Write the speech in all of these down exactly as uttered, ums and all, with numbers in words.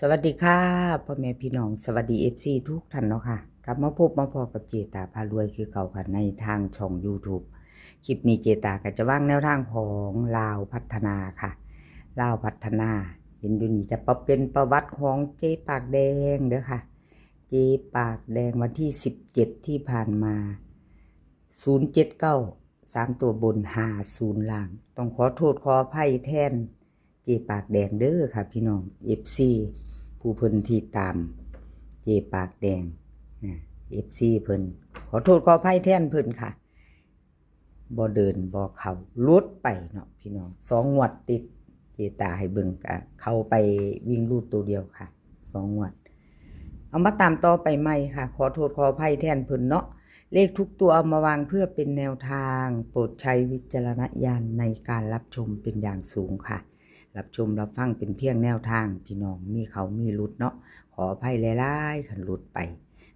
สวัสดีค่ะ พ่อแม่พี่น้อง สวัสดี เอฟซี ทุกท่านเนาะค่ะ กลับมาพบมาพ้อกับเจตาพารวยคือเก่าค่ะ ในทางช่อง YouTube คลิปนี้เจตาก็จะวางแนวทางของลาวพัฒนาค่ะ ลาวพัฒนา เห็นอยู่นี่จะเป็นประวัติของเจ๊ปากแดงเด้อค่ะ เจ๊ปากแดงวันที่สิบเจ็ดที่ผ่านมา ศูนย์เจ็ดเก้า สามตัวบน ห้าศูนย์ ล่าง ต้องขอโทษขออภัยแทนเจ๊ปากแดงเด้อค่ะพี่น้อง เอฟซี ผู้เพิ่นที่ตามเจ๊ปากแดงอ่า เอฟซี เพิ่น ขอโทษขออภัยแทนเพิ่นค่ะ บ่เดินบ่เข้า หลุดไปเนาะพี่น้อง สองงวดติด เจตาให้เบิ่งก็เข้าไปวิ่งรูดตัวเดียวค่ะ สองงวด เอามาตามต่อไปใหม่ค่ะ ขอโทษขออภัยแทนเพิ่นเนาะ เลขทุกตัวเอามาวางเพื่อเป็นแนวทาง โปรดใช้วิจารณญาณในการรับชมเป็นอย่างสูงค่ะ รับชมรับฟังเป็นเพียงแนวทาง พี่น้องมีเข้ามีหลุดเนาะ ขออภัยหลายๆ คันหลุดไป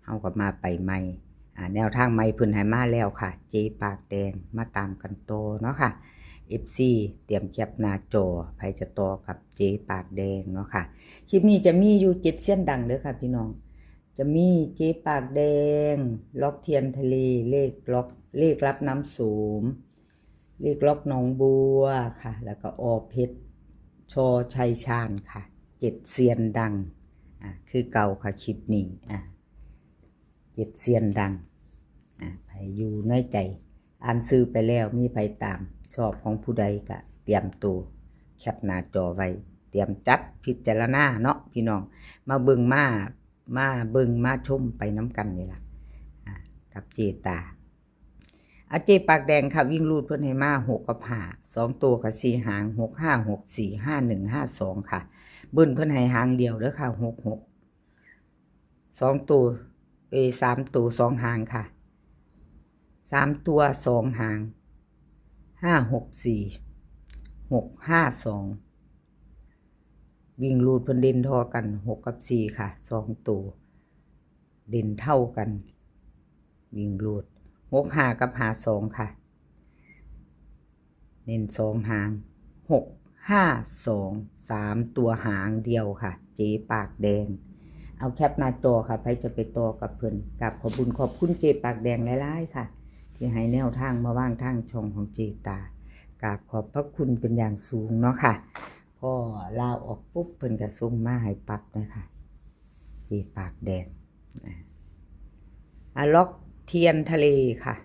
เฮาก็มาไปใหม่ อ่า แนวทางใหม่เพิ่นให้มาแล้วค่ะ เจ๊ปากแดง มาตามกันต่อเนาะค่ะ เอฟซี เตรียมแคปหน้าจอ ไผจะต่อกับเจ๊ปากแดงเนาะค่ะ คลิปนี้จะมีอยู่เจ็ดเซียนดังเด้อค่ะพี่น้อง จะมีเจ๊ปากแดง ล็อกเทียนทะเล เลขล็อก เลขลับน้ำโสม เลขล็อกหนองบัวค่ะ แล้วก็ อ.เพชร ช.ชัยชาญค่ะ เจ็ดเซียนดัง อ่า คือเก่าค่ะคลิปนี้ อ่า เจ็ดเซียนดัง อ่า ไผอยู่ในใจ อ่านชื่อไปแล้ว มีไผตาม ชอบของผู้ใดก็เตรียมตัว แคปหน้าจอไว้ เตรียมจัดพิจารณาเนาะพี่น้อง มาเบิ่งมา มาเบิ่งมาชมไปนำกันนี่ล่ะ อ่า กับเจตา อ่ะ เจ๊ปากแดงค่ะ วิ่งรูดเพิ่นให้มา หก กับ ห้า สองตัวกับสี่หาง หกห้า หกสี่ ห้าหนึ่ง ห้าสอง ค่ะ เบิ้ลเพิ่นให้หางเดียวเด้อค่ะ หกหก สองตัว เอย สามตัวสองหางค่ะ สามตัวสองหาง ห้าหกสี่ หกห้าสอง วิ่งรูดเพิ่นเด่นท่อกัน หก กับ สี่ ค่ะ สองตัว เด่นเท่ากัน วิ่งรูด หกห้า กับ ห้าสอง ค่ะ เน้นสองหาง หกห้าสอง สามตัวหางเดียวค่ะ เจ๊ปากแดง เอาแคปหน้าจอค่ะ ไผจะไปต่อกับเพิ่น กราบขอบบุญขอบคุณเจ๊ปากแดงหลายๆ ค่ะ ที่ให้แนวทางมาวางทางช่องของเจตา กราบขอบพระคุณเป็นอย่างสูงเนาะค่ะ พอลาวออกปุ๊บ เพิ่นก็ส่งมาให้ปั๊บเลยค่ะ เจ๊ปากแดง อ่ะ อ่ะ ล็อกเทียนทะเลค่ะ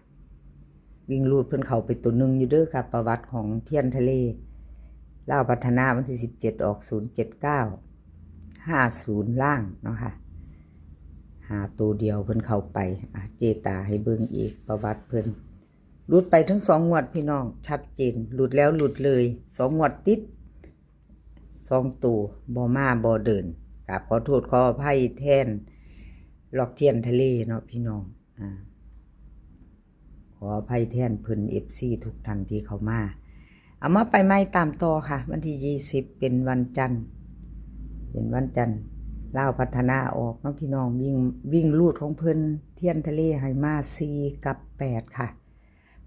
วิ่งรูดเพิ่นเข้าไปตัวหนึ่งอยู่เด้อค่ะ ประวัติของเทียนทะเล ลาวพัฒนาวันที่สิบเจ็ด ออก ศูนย์เจ็ดเก้า ห้าศูนย์ ล่างเนาะค่ะ หาตัวเดียวเพิ่นเข้าไป อ่ะ เจตาให้เบิ่งอีกประวัติเพิ่น หลุดไปทั้งสองงวดพี่น้อง ชัดเจน หลุดแล้วหลุดเลย สองงวดติด สองตัว บ่มาบ่เดิน กราบขอโทษขออภัยแทน ล็อกเทียนทะเลเนาะพี่น้อง อ่า ขออภัยแทนเพิ่น เอฟซี ทุกท่านที่เข้ามา เอามาไปใหม่ตามต่อค่ะ วันที่ยี่สิบ เป็นวันจันทร์ เป็นวันจันทร์ ลาวพัฒนาออกเนาะพี่น้อง วิ่ง วิ่งรูดของเพิ่น เทียนทะเลให้มา สี่ กับ แปด ค่ะ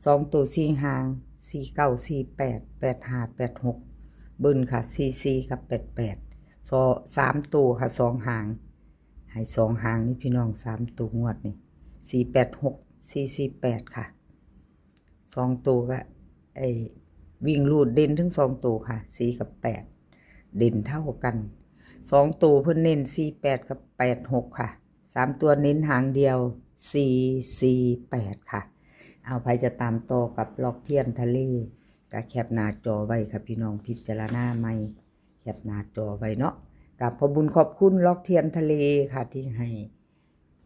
สองตัวสี่หาง สี่เก้า สี่แปด แปดห้า แปดหก เบิ้ลค่ะ สี่สี่ กับ แปดแปด สอ สามตัวค่ะ สองหาง ให้สองหางนี่พี่น้อง สามตัวงวดนี่ สี่แปดหก สี่สี่แปด ค่ะ สองตัวก็ ไอ้ วิ่งรูดเด่นทั้งสองตัวค่ะ สี่ กับ แปด เด่นเท่ากัน สองตัวเพิ่นเน้น สี่แปด กับ แปดหก ค่ะ สามตัวเน้นหางเดียว สี่สี่แปด ค่ะ เอา ไผจะตามต่อกับล็อกเทียนทะเล ก็แคปหน้าจอไว้ค่ะพี่น้อง พิจารณาใหม่ แคปหน้าจอไว้เนาะ กราบขอบบุญขอบคุณล็อกเทียนทะเลค่ะ ที่ให้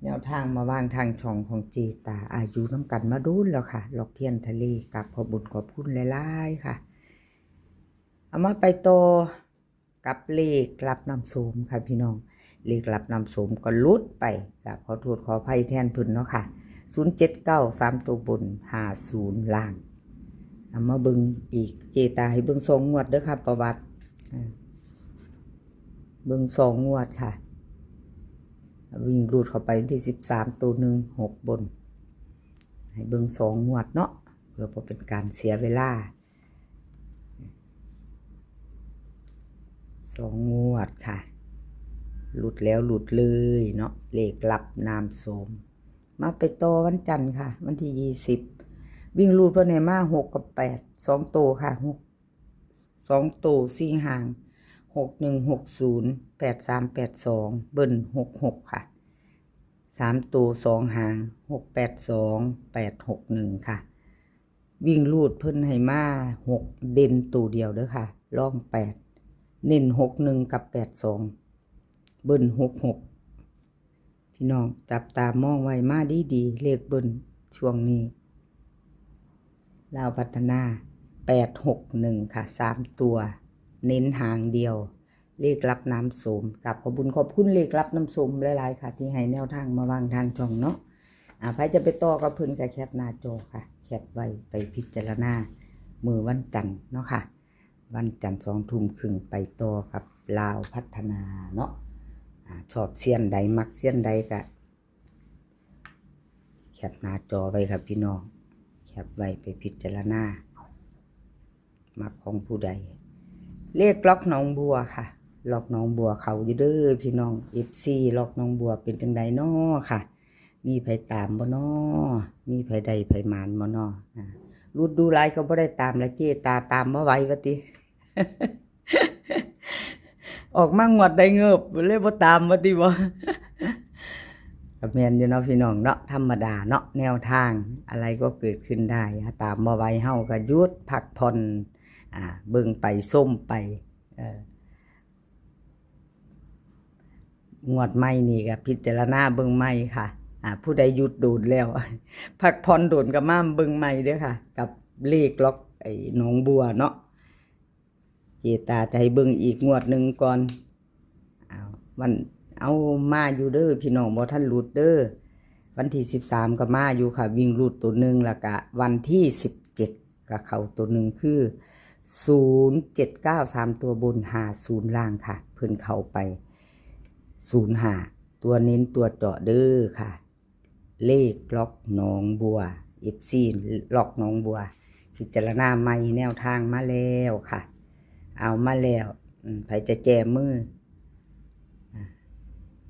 แนวทางมาวางทางช่องของเจตา อายุนำกันมาโดนแล้วค่ะ ล็อกเทียนทะเล กราบขอบบุญขอบคุณหลายๆ ค่ะ เอามาไปต่อกับเลขลับน้ำโสมค่ะพี่น้อง เลขลับน้ำโสมก็หลุดไป กราบขอโทษขออภัยแทนเพิ่นเนาะค่ะ ศูนย์เจ็ดเก้า สามตัวบน ห้าศูนย์ ล่าง เอามาเบิ่งอีก เจตาให้เบิ่งสองงวดเด้อค่ะ ประวัติ อ่า เบิ่งสองงวดค่ะ วิ่งรูดเข้าไปวันที่สิบสาม ตัวหนึ่ง หก บน ให้เบิ่งสองงวดเนาะ เพื่อบ่เป็นการเสียเวลา สองงวดค่ะ หลุดแล้วหลุดเลยเนาะ เลขลับน้ำโสม มาไปต่อวันจันทร์ค่ะ วันที่ยี่สิบ วิ่งรูดเพิ่นให้มาหกกับแปด สองโตค่ะ หก สองโตสี่หาง หกหนึ่ง หกศูนย์ แปดสาม แปดสอง เบิ้ล หกหก ค่ะ สามโตสองหาง หกแปดสอง แปดหกหนึ่ง ค่ะ วิ่งรูดเพิ่นให้มาหก เด่นโตเดียวเด้อค่ะ รองแปด เน้นหกหนึ่งกับแปดสอง เบิ้ล หกหก พี่น้องจับตามองไว้มาดีๆ เลขเบิ้ลช่วงนี้ ลาวพัฒนา แปดหกหนึ่ง ค่ะ สามตัว เน้นหางเดียว เลขลับน้ำโสม กราบขอบบุญขอบคุณเลขลับน้ำโสมหลายๆ ค่ะ ที่ให้แนวทางมาวางทางช่องเนาะ อ่า ใครจะไปต่อกับเพิ่นก็แคปหน้าจอค่ะ แคปไว้ไปพิจารณา มื้อวันจันทร์เนาะค่ะ วันจันทร์สองทุ่มครึ่งไปต่อกับลาวพัฒนาเนาะ อ่า ชอบเซียนใดมักเซียนใดก็แคปหน้าจอไว้ครับพี่น้อง แคปไว้ไปพิจารณา มักของผู้ใด เลขล็อกหนองบัวค่ะ ล็อกหนองบัวเขาอยู่เด้อพี่น้อง เอฟซี ล็อกหนองบัวเป็นจังใดน้อค่ะ มีไผตามบ่น้อ มีไผได้ไผหมานบ่น้อ อ่า รูดดูหลายก็บ่ได้ตามละเจตาตามบ่ไหวว่าติ ออกมางวดได้เงิบเลยบ่ตามว่าติบ่ ก็แม่นอยู่เนาะพี่น้องเนาะ ธรรมดาเนาะ แนวทางอะไรก็เกิดขึ้นได้ ถ้าตามบ่ไหวเฮาก็หยุดพักผ่อน อ่า เบิ่งไปชมไป เออ งวดใหม่นี่ก็พิจารณาเบิ่งใหม่ค่ะ อ่า ผู้ใดหยุดโดนแล้ว พักผ่อนโดนก็มาเบิ่งใหม่เด้อค่ะ กับเลขล็อกไอ้หนองบัวเนาะ เจตาจะให้เบิ่งอีกงวดหนึ่งก่อน เอา วัน เอามาอยู่เด้อพี่น้อง บ่ทันหลุดเด้อ วันที่สิบสามก็มาอยู่ค่ะ วิ่งหลุดตัวหนึ่ง แล้วก็วันที่สิบเจ็ดก็เข้าตัวหนึ่งคือ ศูนย์เจ็ดเก้า สามตัวบน ห้าศูนย์ ล่างค่ะ เพิ่นเข้าไป ศูนย์ห้า ตัวเน้นตัวเจาะเด้อค่ะ เลขล็อกหนองบัว เอฟซี ล็อกหนองบัว พิจารณาใหม่แนวทางมาแล้วค่ะ เอามาแล้ว อืม ไผจะแจมือ อ่ะ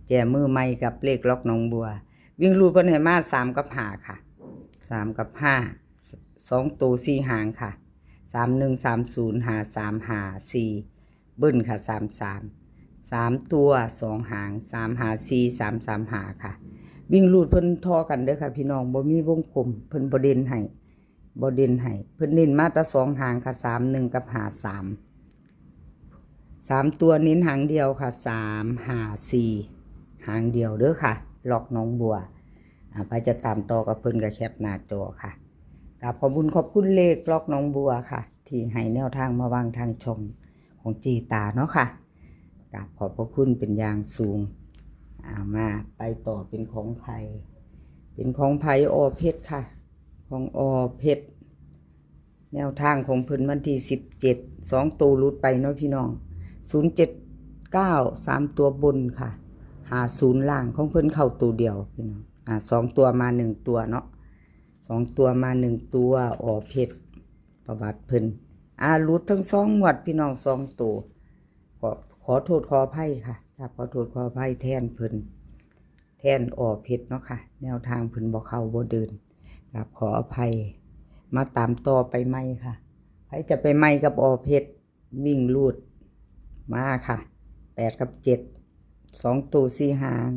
แจมือใหม่กับเลขล็อกหนองบัว วิ่งรูดเพิ่นให้มาสามกับห้าค่ะ สามกับห้า สองตัวสี่หางค่ะ สามหนึ่ง สามศูนย์ ห้าสาม ห้าสี่ เบิ้ลค่ะ สามสาม สามตัวสองหาง สามห้าสี่ สามสามห้า ค่ะ วิ่งรูดเพิ่นทอกันเด้อค่ะพี่น้อง บ่มีวงกลม เพิ่นบ่เด่นให้ บ่เด่นให้ เพิ่นเน้นมาแต่สองหางค่ะ สามหนึ่ง กับ ห้าสาม สามตัวเน้นหางเดียวค่ะ สามห้าสี่ หางเดียวเด้อค่ะ ล็อกหนองบัว อ่า ไผจะตามต่อกับเพิ่นก็แคปหน้าจอค่ะ กราบขอบบุญขอบคุณเลขล็อกหนองบัวค่ะ ที่ให้แนวทางมาวางทางช่องของเจตาเนาะค่ะ กราบขอบพระคุณเป็นอย่างสูง อ่า มาไปต่อเป็นของไผ เป็นของไผ อ.เพชรค่ะ ของ อ.เพชร แนวทางของเพิ่นวันที่สิบเจ็ด สองตัวหลุดไปเนาะพี่น้อง ศูนย์เจ็ดเก้า สามตัวบนค่ะ ห้าศูนย์ ล่างของเพิ่นเข้าตัวเดียวพี่น้อง อ่า สองตัวมาหนึ่งตัวเนาะ สองตัวมาหนึ่งตัว อ.เพชร ประวัติเพิ่น อ่า หลุดทั้งสองงวดพี่น้อง สองตัว ก็ขอโทษขออภัยค่ะ กราบขอโทษขออภัยแทนเพิ่น แทน อ.เพชร เนาะค่ะ แนวทางเพิ่นบ่เข้าบ่เดิน กราบขออภัย มาตามต่อไปใหม่ค่ะ ไผจะไปใหม่กับ อ.เพชร วิ่งรูด มาค่ะ แปดกับเจ็ด สองตัวสี่หาง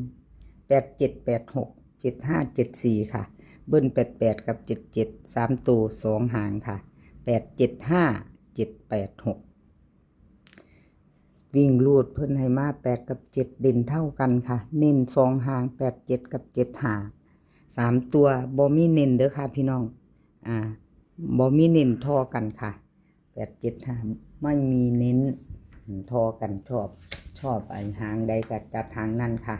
แปดเจ็ด แปดหก เจ็ดห้า เจ็ดสี่ ค่ะ เบิ้ล แปดแปด กับ เจ็ดเจ็ด สามตัวสองหางค่ะ แปดเจ็ดห้า เจ็ดแปดหก วิ่งรูดเพิ่นให้มาแปดกับเจ็ด เด่นเท่ากันค่ะ เน้นสองหาง แปดเจ็ด กับ เจ็ดห้า สามตัวบ่มีเน้นเด้อค่ะพี่น้อง อ่า บ่มีเน้นทอกันค่ะ แปดเจ็ดห้า ไม่มีเน้น อืม ทอกัน ชอบ ชอบไอ้หางใดก็จัดหางนั่นค่ะ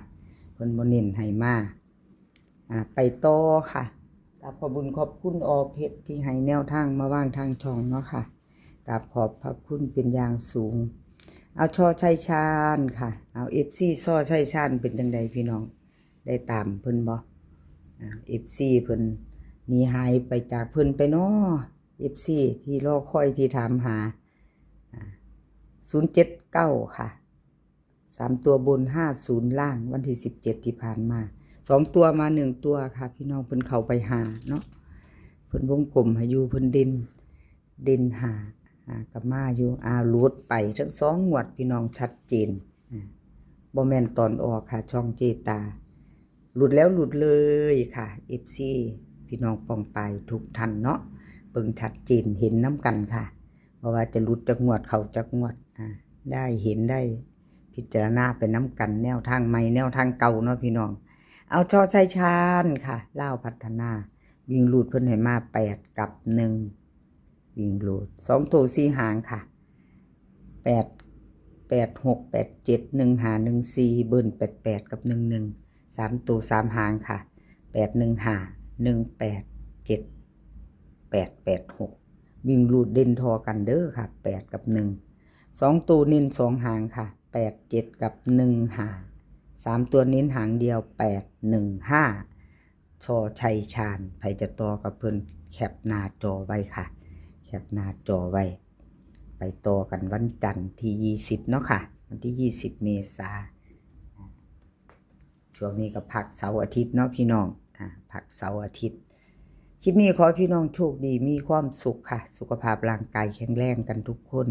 เพิ่นบ่เน้นให้มา อ่า ไปต่อค่ะ กราบขอบบุญขอบคุณ อ.เพชร ที่ให้แนวทางมาวางทางช่องเนาะค่ะ กราบขอบพระคุณเป็นอย่างสูง เอา ช.ชัยชาญค่ะ เอา เอฟซี ช.ชัยชาญเป็นจังใดพี่น้อง ได้ตามเพิ่นบ่ อ่า เอฟซี เพิ่นหนีหายไปจากเพิ่นไปน้อ เอฟซี ที่รอคอยที่ถามหา อ่า ศูนย์เจ็ดเก้า ค่ะ สามตัวบน ห้าศูนย์ ล่าง วันที่สิบเจ็ดที่ผ่านมา สองตัวมาหนึ่งตัวค่ะ พี่น้อง เพิ่นเข้าไปห้าเนาะ เพิ่นวงกลมให้อยู่ เพิ่นเด่น เด่นห้า อ่า ก็มาอยู่ อ่า หลุดไปทั้งสองงวด พี่น้อง ชัดเจน อ่า บ่แม่นตอนออกค่ะ ช่องเจตา หลุดแล้วหลุดเลยค่ะ เอฟซี พี่น้องป้องปายทุกท่านเนาะ เบิ่งชัดเจน เห็นนำกันค่ะ บ่ว่าจะหลุดจักงวด เข้าจักงวด อ่า ได้เห็นได้พิจารณาไปนำกัน แนวทางใหม่ แนวทางเก่าเนาะพี่น้อง เอา ช.ชัยชาญค่ะ ลาวพัฒนา วิ่งรูดเพิ่นให้มา แปด กับ หนึ่ง วิ่งรูด สอง ตัว สี่ หางค่ะ แปด แปด หก แปด เจ็ด หนึ่ง ห้า หนึ่ง สี่ เบิ้ล แปด แปด กับ หนึ่ง หนึ่ง สาม ตัว สาม หางค่ะ แปด หนึ่ง ห้า หนึ่ง แปด เจ็ด แปด แปด หก วิ่งรูดเด่นทอกันเด้อค่ะ แปด กับ หนึ่ง สอง ตัวเน้น สอง หางค่ะ แปด เจ็ด กับ หนึ่ง ห้า สาม ตัวเน้นหางเดียว แปด หนึ่ง ห้า ช.ชัยชาญ ไผจะต่อกับเพิ่น แคปหน้าจอไว้ค่ะ แคปหน้าจอไว้ ไปต่อกันวันจันทร์ที่ ยี่สิบ เนาะค่ะ วันที่ ยี่สิบ เมษา ช่วงนี้ก็พักเสาร์อาทิตย์เนาะพี่น้อง อ่า พักเสาร์อาทิตย์ คลิปนี้ขอให้พี่น้องโชคดี มีความสุขค่ะ สุขภาพร่างกายแข็งแรงกันทุกคน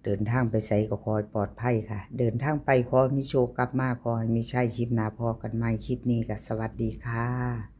เดินทางไปไสก็ขอให้ปลอดภัยค่ะ เดินทางไปขอให้มีโชค กลับมาขอให้มีชัย คลิปหน้าพ้อกันใหม่ คลิปนี้ก็สวัสดีค่ะ